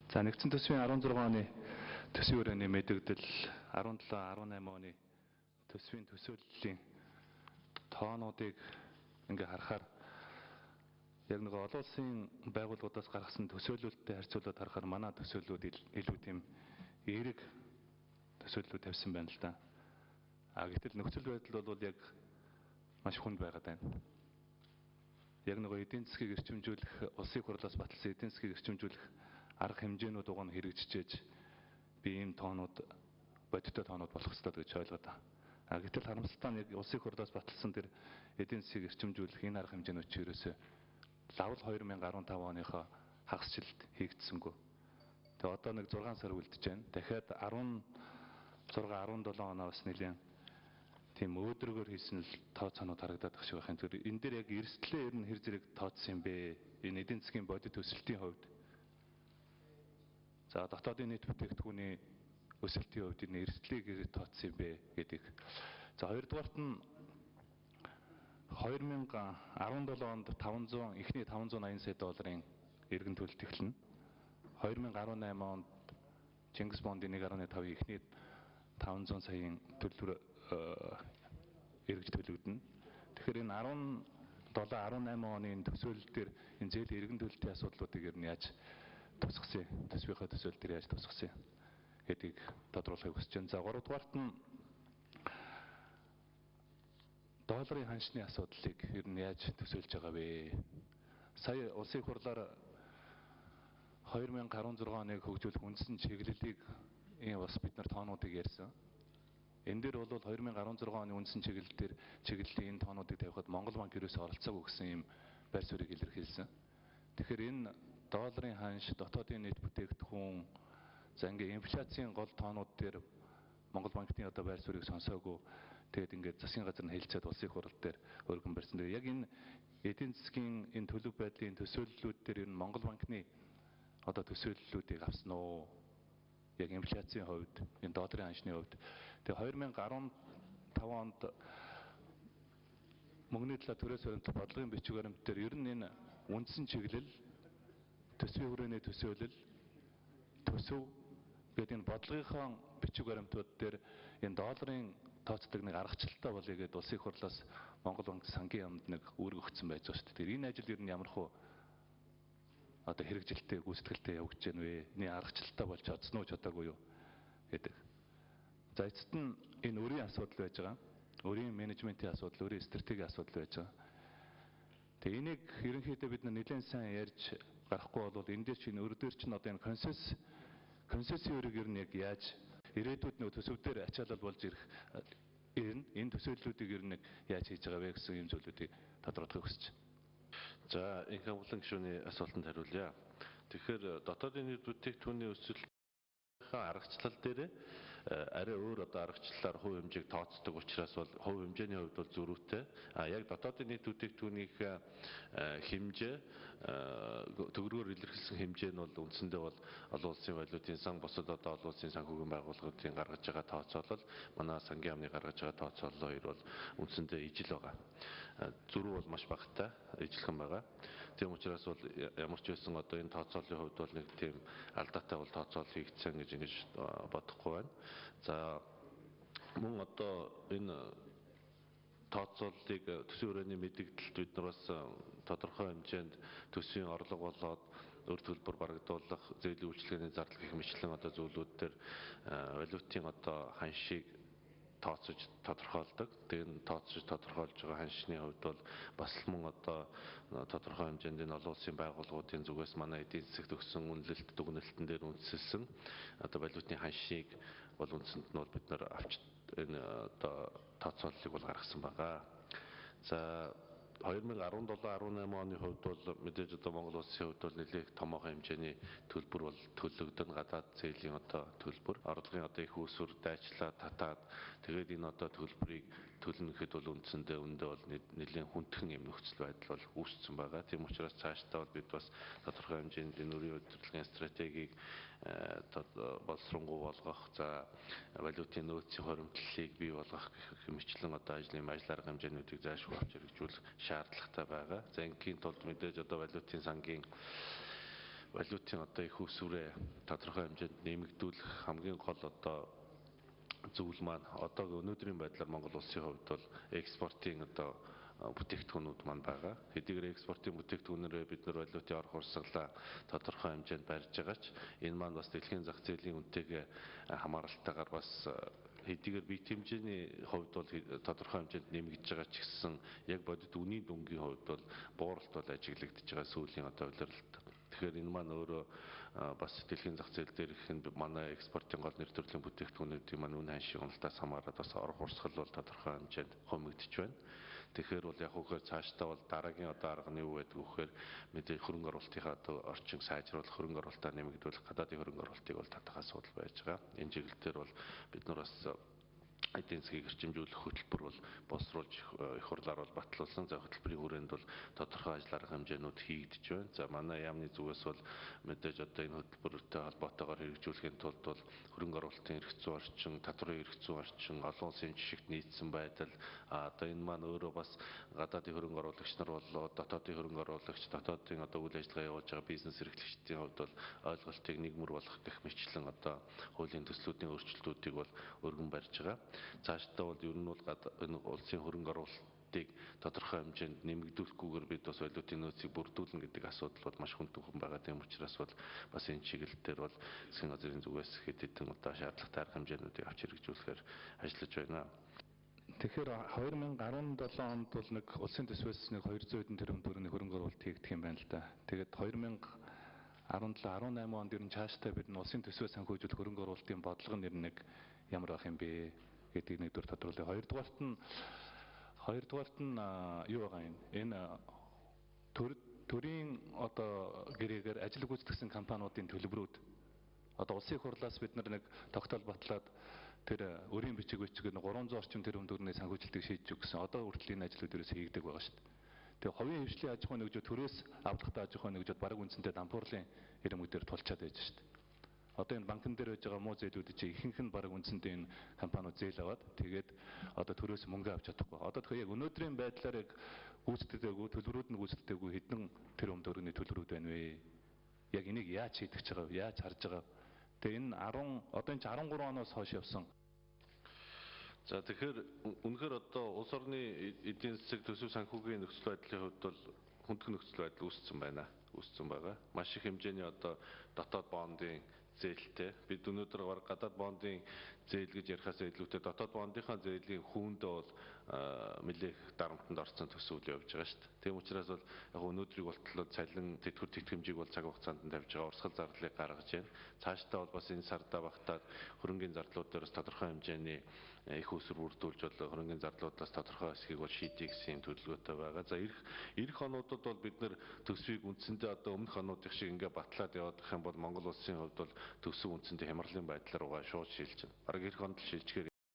За, нэгдсэн төсвийн 16 оны төсвийн хүрээний мэдэгдэл, 17 18 оны төсвийн төсөөллийн тоонуудыг ингээ харахаар яг нөгөө олон улсын байгууллагуудаас гаргасан төсөөлөлттэй харьцуулаад харахаар манай төсөөллүүд илүү тийм эерэг төсөөллүүд тавьсан байна л да. А гэтэл нөхцөл байдал бол яг маш хүнд байгаад байна. Яг нөгөө эдийн засгийг эрчимжүүлэх, улсын хурлаас баталсан эдийн засгийг эрчимжүүлэх арга хэмжээнүүд уг нь хэрэгжижээж би ийм тоонууд бодиттой тоонууд болох ёстой гэж ойлгоод байна. А гэтэл харамсалтай нь яг улсын хурлаас баталсан тэр эдийн засгийг эрчимжүүлэх энэ арга хэмжээнүүд чи ерөөсөө лавл 2015 оныхоо хагас жилд хийгдсэнгүй. Тэгээ одоо нэг 6 сар үлдэж байна. Дахиад 16 17 оноо бас нэлээд тийм өөдрөгөр хийсэн л тооцоонууд харагдаад байх шиг байх юм. Тэр энэ дээр яг эрсдлээ ер нь хэр зэрэг тооцсон юм бэ? Энэ эдийн засгийн бодит өсөлтийн хувьд, за дотоодын нийт бүтээгдэхүүний өсөлтийн хувьд энэ эрсдлийг хэр тооцсон юм бэ гэдэг. За, хоёрдугаарт нь 2017 онд 500 эхний 580 сая долларын эргэн төлөлт эхэлнэ. 2018 онд Чингис бондын 1.5-ийн эхний 500 саяын төлбөр эргэж төлөгдөнө. Тэгэхээр энэ 17 18 оны энэ төсөөлөл дээр энэ зээл эргэн төлөлтийн асуудлуудыг ер нь яаж тусгасан, төсвийнхээ төсөөлөл дээр яаж тусгасан гэдгийг тодруулахыг хүсэж байна. За, гуравдугаарт нь долларын ханшны асуудлыг ер нь яаж төсөөлж байгаа вэ? Сая улсын хурлаар 2016 оныг хөгжүүлэх үндсэн чиглэлийг энэ бас бид нар тоонуудыг ярьсан. Энэ дээр бол 2016 оны үндсэн чиглэл дээр чиглэлийн энэ тоонуудыг тавихад Монгол банк ерөөсөө оролцоогүй гэсэн ийм байр суурийг илэрхийлсэн. Тэгэхээр энэ долларын ханш, дотоодын нийт бүтээгдэхүүн, за ингээ инфляцийн гол тоонууд дээр Монгол банкны одоо байр суурийг сонсоогүй. Тэгээд ингээд засгийн газар нь хэлцээд улсын хурал дээр өргөн барьсан. Тэгээд яг энэ эдийн засгийн энэ төлөв байдлын төсөөллүүд дээр ер нь Монгол банкны одоо төсөөллүүдийг авсан уу? Яг инфляцийн хувьд, энэ долларын ханшны хувьд. Тэгээд 2015 онд мөнгөний талаар төрөөс баримтлах бодлогын бичиг баримт дээр ер нь энэ үндсэн чиглэл, төсвийн хүрээний төсөөлөл, төсөв гэдэг энэ бодлогынхоо бичиг баримтууд дээр энэ долларын тооцдог нэг аргачлалтай болъё гэдээ улсын хурлаас Монгол банк сангийн яамд нэг үүрэг өгсөн байж байгаа шүү дээ. Тэгэхээр энэ ажил ер нь ямар хуу одоо хэрэгжилтэй, гүйцэтгэлтэй явагдаж байна вэ? Энэ аргачлалтай болж чадсан уу, чадаагүй юу гэдэг. За, эцэст нь энэ өрийн асуудал байж байгаа. Өрийн менежментийн асуудал, өрийн стратегийн асуудал байж байгаа. Тэгээ энийг ерөнхийдөө бид нэлээд сайн ярьж гарахгүй бол энэ дээр чинь өр дээр чинь одоо энэ консенсусын өрийг ер нь яг яаж ирээдүйд нөө төсөв дээр ачаалал болж ирэх ирнэ. Энэ төсөөллүүдийг ер нь яаж хийж байгаа вэ гэсэн юм зүйлүүдийг тодорхойлохыг хүсэж байна. За, инх хамгаалан гишүүний асуултанд хариулъя. Тэгэхээр дотоодын нийт бүтээгдэхүүний өсөлт аргачлал дээр арай өөр одоо аргачлалаар хувь хэмжээг тооцдог учраас бол хувь хэмжээний хувьд бол зөрүүтэй. А яг дотоодын нийт бүтээгдэхүүнийх хэмжээ, төгрөгөөр илэрхийлсэн хэмжээ нь бол үндсэндээ бол олон улсын валютын сан, бусад одоо олон улсын санхүүгийн байгууллагуудын гаргаж байгаа тооцоолол, манай сангийн яамны гаргаж байгаа тооцоолол хоёр бол үндсэндээ ижил байгаа. Зөрүү бол маш багатай, ижилхэн байгаа. Тийм учраас бол ямар ч байсан одоо энэ тооцооллын хувьд бол нэг тийм алдаатай бол тооцоолол хийгдсэн гэж ингэж бодохгүй байна. За, мөн одоо энэ тооцооллыг төсвийн хүрээний мэдэгдэлд бид нар бас тодорхой хэмжээнд төсвийн орлого болоод өр төлбөр барагдуулах, зээлийн үйлчилгээний зардал гэх мэтлэн одоо зүйлүүд дээр валютын одоо ханшийг тооцож тодорхойлдог. Тэгээд тооцож тодорхойлж байгаа ханшны хувьд бол бас л мөн одоо тодорхой хэмжээнд энэ олон улсын байгууллагуудын зүгээс манай эдийн засагт өгсөн үнэлэлт, дүгнэлтэн дээр үндэслэсэн одоо валютын ханшийг бол үндсэнд нь бол бид нар авч энэ одоо тооцооллыг бол гаргасан байгаа. За, 2017 18 оны хувьд бол мэдээж одоо Монгол улсын хувьд бол нэлээх томоохон хэмжээний төлбөр бол төлөгдөн, гадаад зээлийн одоо төлбөр, орлогын одоо их үүсвэр дайчлаа татаад тэгээд энэ одоо төлбөрийг төлнө гэхэд бол үндсэндээ өндөө бол нэлээн хүндхэн юм нөхцөл байдал бол үүссэн байгаа. Тийм учраас цаашдаа бол бид бас тодорхой хэмжээнд энэ өрийн удирдлагын стратегийг боловсронгуй болгох, за валютын нөөцийн хоримтлалыг бий болгох гэх мэтчлэн одоо ажлын ажил арга хэмжээнүүдийг зайлшгүй авч хэрэгжүүлэх шаардлагатай байгаа. За, ингийн тулд мэдээж одоо валютын сангийн валютын одоо их усврээ тодорхой хэмжээнд нэмэгдүүлэх хамгийн гол одоо зүйл маань одоогийн өнөөдрийн байдлаар Монгол улсын хувьд бол экспортын одоо бүтээгдэхүүнүүд маань байгаа. Хэдийгээр экспортын бүтээгдэхүүнээрээ бид нар валютын орох урсгалаа тодорхой хэмжээнд барьж байгаа ч энэ маань бас дэлхийн зах зээлийн үнэтэйгээ хамааралтайгаар бас хэдийгээр бие хэмжээний хувьд бол тодорхой хэмжээнд нэмэгдэж байгаа ч гэсэн яг бодит үнийн дүнгийн хувьд бол бууралт бол ажиглагдаж байгаа сүүлийн одоо улиралд. Тэгэхээр энэ маань өөрөө бас дэлхийн зах зээл дээр их манай экспортын гол нэр төрлийн бүтээгдэхүүнүүдийн маань үн ханшийн уналтаас хамаарат бас орох урсгал бол тодорхой хэмжээнд хумигдэж байна. Тэгэхээр бол яг үгээр цаашдаа бол дараагийн одоо арга нь юу байдаг вэ гэхээр мэдээ хөрөнгө оруулалтынхаа одоо орчин сайжруулах, хөрөнгө оруулалтаа нэмэгдүүлэх, гадаадын хөрөнгө оруулалтыг бол татах асуудал байж байгаа. Энэ чиглэл дээр бол бид нар бас эдийн засгийг эрчимжүүлэх хөтөлбөр бол боловсруулж их хурлаар бол батлуулсан. За хөтөлбөрийн хүрээнд бол тодорхой ажил арга хэмжээнүүд хийгдэж байна. За манай яамны зүгээс бол мэдээж одоо энэ хөтөлбөртэй холбоотойгоор хэрэгжүүлэхийн тулд бол хөрөнгө оруулалтын эрх зүйн орчин, татварын эрх зүйн орчин, олон улсын жишгт нийцсэн байдал, одоо энэ маань өөрөө бас гадаадын хөрөнгө оруулагч нар болоо дотоодын хөрөнгө оруулагч, дотоодын одоо үйл ажиллагаа явуулж байгаа бизнес эрхлэгчдийн хувьд бол ойлголтыг нэгмөр болгох гэх мэтчлэн одоо хуулийн төслүүдийн өөрчлөлтүүдийг бол өргөн барьж байгаа. Цаашдаа бол ер нь бол энэ улсын хөрөнгө оруулалтыг тодорхой хэмжээнд нэмэгдүүлэхгүйгээр бид бас валютын нөөцийг бүрдүүлнэ гэдэг асуудал бол маш хүндхэн байгаа. Тийм учраас бол бас энэ чиглэл дээр бол засгийн газрын зүгээс хэд хэдэн удаа шаардлагатай арга хэмжээнүүдийг авч хэрэгжүүлэхээр ажиллаж байна. Тэгэхээр 2017 онд бол нэг улсын төсвөөс нэг 200 хэдэн тэрбум төгрөгийн хөрөнгө оруулалт хийгдэх юм байна л да. Тэгээд 2017 18 онд ер нь цаашдаа бид улсын төсвөө санхүүжүүлэх хөрөнгө оруулалтын бодлого нь ер нь нэг ямар байх юм бэ гэдгийг нэгдүгээр тодруулъя. Хоёрдугаарт нь юу байгаа юм? Энэ төрийн одоо гэрээгээр ажил гүйцэтгэсэн компаниудын төлбөрүүд одоо улсын хурлаас бид нар нэг тогтоол батлаад тэр өрийн бичиг 300 орчим тэрбум төгрөгийн санхүүжилтийг шийдэж өгсөн. Одоо хүртэл энэ ажлууд ерөөсөө хийгдэг байгаа шүү дээ. Тэгээ хувийн хвшлийн аж ахуйн нэгжүүд төрөөс авлагатай аж ахуйн нэгжүүд бараг үндсэндээ дампуурлын ирэмэг дээр тулчаад байж шүү дээ. Одоо энэ банкн дээр байж байгаа муу зээлүүд чинь ихэнх нь бараг үндсэндээ энэ компаниуд зээл аваад тэгээд одоо төрөөс мөнгө авч чадахгүй. Одоо тэгэхээр яг өнөөдрийн байдлаар яг гүйцэтгэдэггүй, төлбөрүүд нь гүйцэтгэдэггүй хэдэн тэрбум төгрөгийн төлбөрүүд байна вэ? Яг энийг яаж шийдэж байгаа вэ? Яаж харж байгаа вэ? Тэгээ энэ 10 одоо энэ 13 оноос хойш явсан. За тэгэхээр үнэхээр одоо улс орны эдийн засаг төсөв санхүүгийн нөхцөл байдлын хувьд бол хүндхэн нөхцөл байдал үүссэн байна. Үүссэн байгаа. Маш их хэмжээний одоо дотоод бондын зээлтэй. Бид өнөөдөр бараг гадаад бондын зээл гэж ярихаас илүүтэй дотоод бондынхаа зээлийн хүүндээ бол нэлээх дарамтанд орсон төсөв явж байгаа шүү дээ. Тийм учраас бол яг өнөөдрийг болтлоо цалин тэтгэвэр тэтгэмжийг бол цаг хугацаанд нь тавьж байгаа урсгал зардлыг гаргаж байна. Цаашдаа бол бас энэ сардаа багтаад хөрөнгийн зардлууд дээрээс тодорхой хэмжээний их усэр бүрдүүлж бол хөрөнгийн зардлуудаас тодорхой хэсгийг бол шийдье гэсэн юм төлөвлөгөөтэй байгаа. За ирэх онуудад бол бид нэр төсвийг үндсэндээ одоо өмнөх онуудын шиг ингээ батлаад явах юм бол Монгол улсын хувьд бол төсөв үндсэндээ хямралын байдлаар угаа шууд шилжинэ. Бараг ирэх онд л шилжихээр